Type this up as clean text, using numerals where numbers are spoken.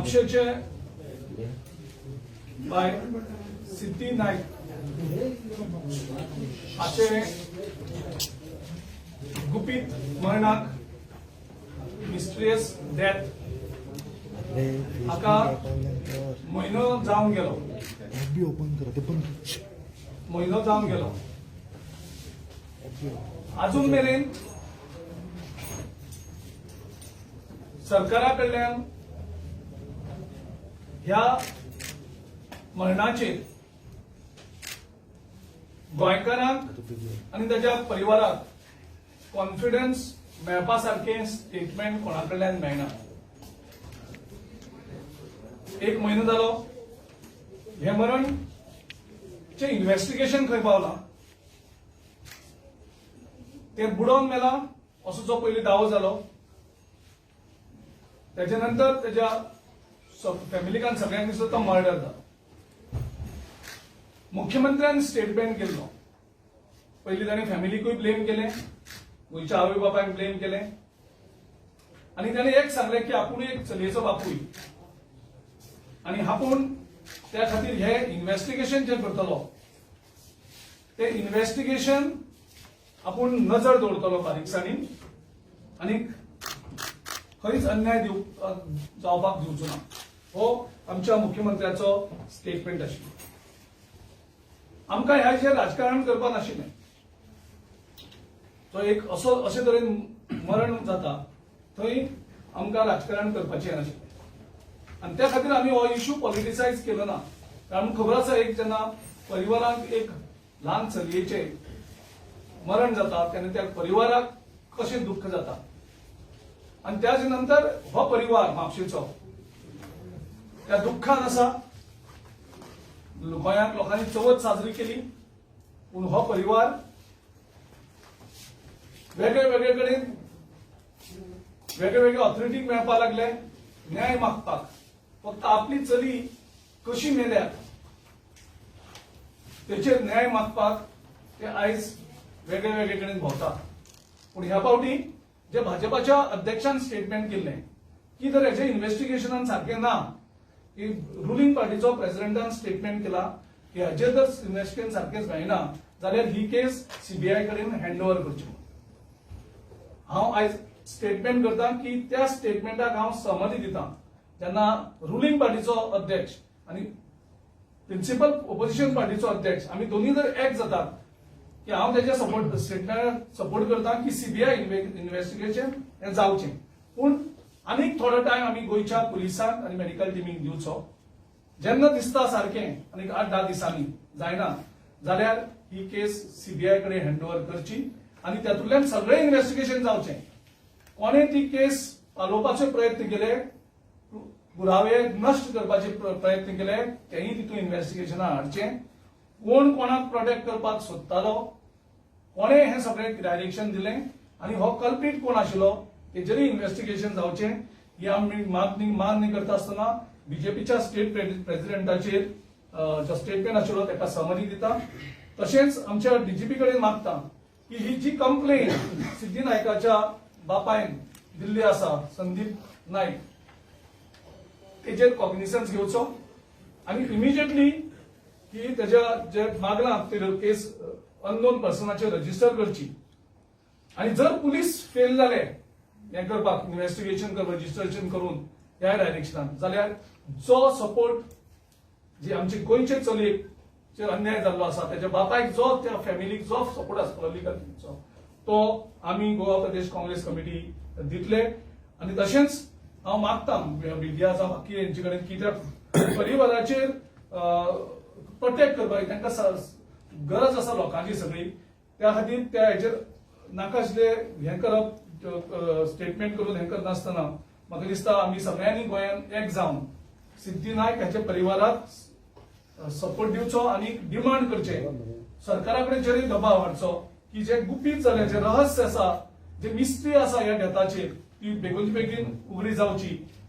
म्हापशेचे बाय सिद्धी नायक हाचे गुपीत मरणाक, मिस्ट्रियस डेथ हाका म्हयनो जावन गेलो. बी ओपन करा ते बंद. म्हयनो जावन गेलो, अजून मेरेन सरकारा कडल्यान ह्या मरणाचेर गोंयकारांक आनी ताच्या परिवाराक कॉन्फिडन्स मेळपा सारकें स्टेटमेंट कोणा कडल्यान मेळना. एक म्हयनो जालो, हें मरण चे इन्व्हेस्टिगेशन खंय पावलां? ते बुडोवन मेला असो जो पयलीं दावो जालो, त्याच्या नंतर त्याच्या फॅमिलीकान सगळ्यांक दिसलो तो मर्डर जालो. मुख्यमंत्र्यान स्टेटमेंट केल्लो. पयलीं ताणें फॅमिलीकूय ब्लेम केलें, गोंयच्या आवय बापायक ब्लेम केलें आनी ताणें एक सांगलें की आपूण एक चलयेचो बापूय आनी आपूण त्या खातीर हे इन्व्हेस्टिगेशन जें करतलो ते इन्व्हेस्टिगेशन आपूण नजर दवरतलो बारीकसाणीन आनी खंयच अन्याय दिव जावपाक दिवचो ना. हो आमच्या मुख्यमंत्र्याचो स्टेटमेंट आशिल्लो. आमकां ह्या राजकारण करपाक नाशिल्लें. तो एक असो अशे तरेन मरण जाता थंय आमकां राजकारण करपाचें नाशिल्लें आनी त्या खातीर आमी हो इशू पॉलिटिसायज केलो ना. कारण खबर आसा, एक जेन्ना परिवाराक एक ल्हान चलयेचें मरण जाता तेन्ना त्या परिवाराक कशें दुख्ख जाता आनी त्याच नंतर हो परिवार म्हापशेचो त्या दुख्खान आसा. गोंयांत लोकांनी चवथ साजरी केली, पूण हो परिवार वेगळे वेगळे कडेन, वेगळे वेगळे ऑथॉरिटीक मेळपाक लागले न्याय मागपाक. फक्त आपली चली कशी मेल्या तेचेर न्याय मागपाक ते आयज वेगळे वेगळे कडेन भोंवतात. पूण ह्या फावटी जे भाजपाच्या अध्यक्षान स्टेटमेंट केल्लें की जर हेजें इन्व्हेस्टिगेशनान सारकें ना, की रुलिंग पार्टीचो प्रेसिडेंटान स्टेटमेंट केला की हाजेर जर इन्व्हेस्टिगेशन सारकें जायना जाल्यार ही केस सीबीआय कडेन हँड ओव्हर करची. हांव आयज स्टेटमेंट करता की त्या स्टेटमेंटाक हांव सहमती दिता. जेन्ना रुलिंग पार्टीचो अध्यक्ष आनी प्रिन्सिपल ओपोजिशन पार्टीचो अध्यक्ष आमी दोन्ही जर एक जातात की हांव तेच्या सपोर्ट स्टेटमेंटाक सपोर्ट करता की सीबीआय इन्व्हेस्टिगेशन हें जावचें, पूण आनीक थोडो टायम आमी गोंयच्या पुलिसांक आनी मेडिकल टिमीक दिवचो. जेन्ना दिसता सारकें आनीक 8-10 दिसांनी जायना जाल्यार ही केस सीबीआय कडेन हँड ओव्हर करची आनी तातूंतल्यान सगळें इन्व्हेस्टिगेशन जावचें. कोणें ती केस पालोवपाचे प्रयत्न केले, पुरावे नश्ट करपाचे प्रयत्न केले, तेंय तितून इन्व्हेस्टिगेशनाक हाडचें. कोण कोणाक प्रोटेक्ट करपाक सोदतालो, कोणें हें सगळें डायरेक्शन दिलें आनी हो कल्पीट कोण आशिल्लो, तेजेरय इन्व्हेस्टिगेशन जावचें ही आमी मागणी मान्य करता आसतना बीजेपीच्या स्टेट प्रेसिडेंटाचेर जो स्टेटमेंट आशिल्लो ताका सहमती दिता. तशेंच आमच्या डीजीपी कडेन मागता की ही जी कंप्लेन सिद्धी नायकाच्या बापायन दिल्ली आसा, संदीप नायक, तेजेर कॉग्निसन्स घेवचो आनी इमिजिएटली की तेज्या जे मागलां ते केस अननोन पर्सनाचेर रजिस्टर करची आनी जर पुलीस फेल जाले हें करपाक, इन्व्हेस्टिगेशन रजिस्ट्रेशन करून ह्या डायरेक्शनान जाल्यार जो सपोर्ट जी आमचे गोंयचे चलयेक चेर अन्याय जाल्लो आसा, त्याच्या बापायक जो, त्या फॅमिलीक जो सपोर्ट आसतलो लिगल टिमीचो, तो आमी गोवा प्रदेश काँग्रेस कमिटी दितले. आनी तशेंच हांव मागता मिडिया जावं बाकी हेंचे कडेन की त्या परिवाराचेर प्रोटेक्ट करपाक तांकां गरज आसा लोकांची सगळी. त्या खातीर त्या हेचेर नाका आशिल्ले हें करप, स्टेटमेंट करून हें करनासतना म्हाका दिसता आमी सगळ्यांनी गोंयांत एक जावन सिद्धी नायक हाच्या परिवाराक सपोर्ट दिवचो आनी डिमांड करचे, सरकारा कडेन चेरूय दबाव हाडचो की जे गुपीत जालें, जे रहस्य आसा, जे मिस्ट्री आसा ह्या डेथाचेर, ती बेगीन बेगीन उगडी जावची.